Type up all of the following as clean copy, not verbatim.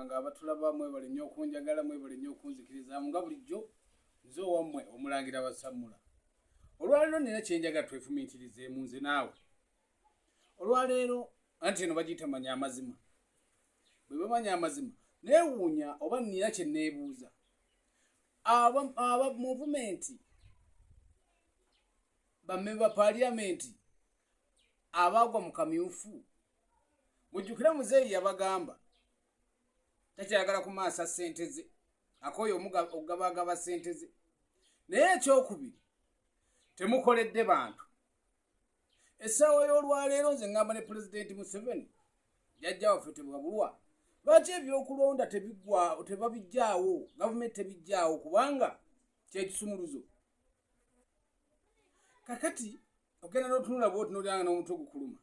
Nga abatulaba, mwebale nnyo okunjagala, mwebale nnyo okunzikirizaamu. Nga bulijjo, nze owammwe Omulangira Basammula. Olwaleero nina kyenjagala twefumiitirizeemu nze naawe olwaleero, anti eno bagiyita manya amazima. Bwe bamanya amazima, neewuunya oba nina kye neebuuza aba movement, bamemba parliament abaagwa mu kamyufu. Mujjukira muzeeyi yabagamba takyayagala kumaasa ssente ze, akooye okugabagaba ssente ze. Naye ekyokubiri, temukoledde bantu. Essaawa y'olwaleero nze ŋŋamba ne Pulezidenti Museveni, jjajja waffe tebwabulwa, lwaki ebyokulonda tebiggwa, tebabijjaawo, gavumenti tebijjaawo? Kubanga kyekisumuluzo. Kakati ogenda n'otunula bw'otunuulira nga n'omutwe gukuluma.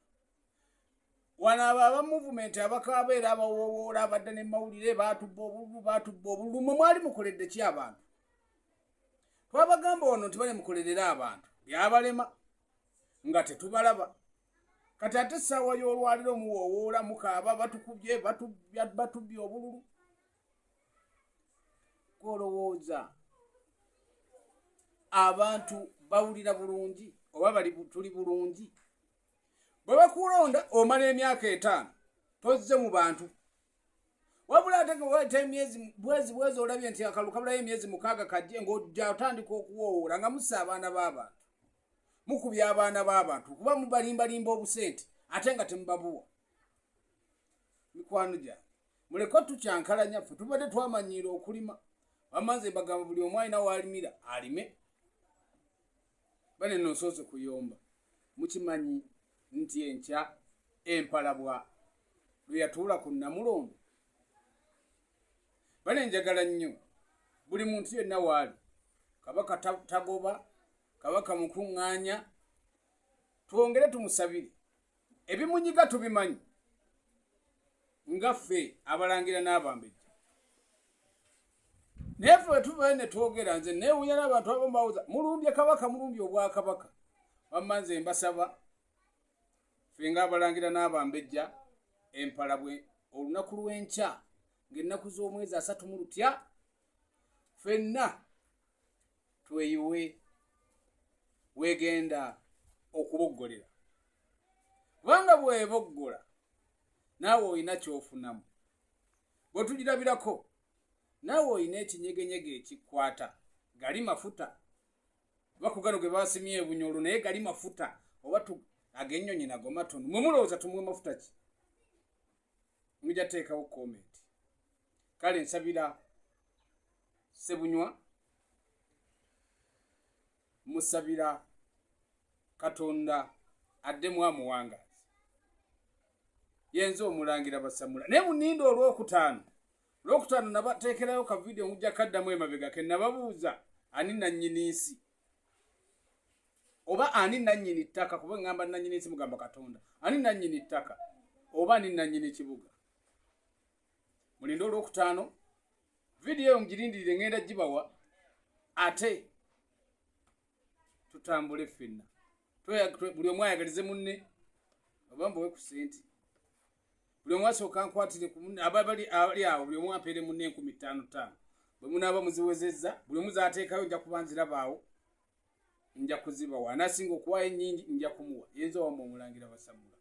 Wano abo aba movement abakaaba era abawoowoola abadde ne mawulire, baatubba obululu, baatubba obululu. Mwe mwali mukoledde ki abantu? Twabagamba wano nti bale mukolerere abantu, byabalema nga tetubalaba. Kati ate essaawa y'olwaliro muwoowoola, mukaaba, batukubye, batubbye obululu. Olowooza abantu bawulira bulungi oba bali tuli bulungi? Bwe bakulonda omala emyaka 5 tozze mu bantu, wabula ate weta emyezi bwezi bwezi, olabye nti akalulu kabulayo emyezi 6 kajje, ng'ojja otandika okuwoowoola nga mussa abaana b'abantu, mukubya abaana b'abantu kuba mubalimbalimba obusente ate nga temubabuwa. Mikwano gyange, muleke tukyankalanya. Ffe tubadde twamanyiira okulima. Bamanze mbagamba, buli omu alina waalimira alime. Bane nno nsoose kuyomba. Mukimanyi nti enkya empalabwa lwe yatuula ku Namulondo. Bane njagala nnyo buli muntu yenna waali. Kabaka tagoba, Kabaka mukuŋŋaanya. Twongere tumusabire. Ebimunyiga tubimanyi nga ffe abalangira n'abambejja, naye ffe wetuvayo ne twogera, nze neewunya n'abantu abamu bawuza mulumbye Kabaka, mulumbye obwakabaka. Wamma nze mbasaba, ffe ng'abalangira n'abambejja, empalabwe olunaku lw'enkya ng'ennaku z'omwezi 30 mu lutya, ffenna tweyiwe wegenda okuboggolera, kubanga bweboggola naawe olina kyofunamu. Bwe tugirabirako naawe olina ekinyegenyege ekikwata. Gali mafuta bakugano ge basimye ebunyolo, naye gali mafuta oba ag'ennyonyi nago matono. Mwe mulowooza tumuwe mafuta ki? Mujja teekawo comment. Kale nsabira Sebunywa, musabira Katonda addemu amuwangaazi. Yenze Omulangira Basamula, naye muninde olwokutaano. Olwokutaano nabateekerayo ka vidiyo, mujja kaddamu emabega ke nababuuza ani nannyini nsi oba ani nannyini ttaka, kuba ŋŋamba nannyini nsi mugamba Katonda. Ani nannyini ttaka oba ani nannyini kibuga? Mulinde olwokutaano, vidiyo eyo mugirindirire, ŋŋenda gibawa ate tutambule ffenna. Buli omu ayagalize munne oba mbawe ku sente. Buli omu asooka nkwatire ku munne, abali abali awo, buli omu ampeere munne 5000 ttaano. Bwe munaaba muziwezezza, buli omu zaateekayo nja kuba nzirabaawo, nja kuzibawa. Anaasinga okuwaayo ennyingi nja kumuwa. Yenza wammwe Omulangira Basamula.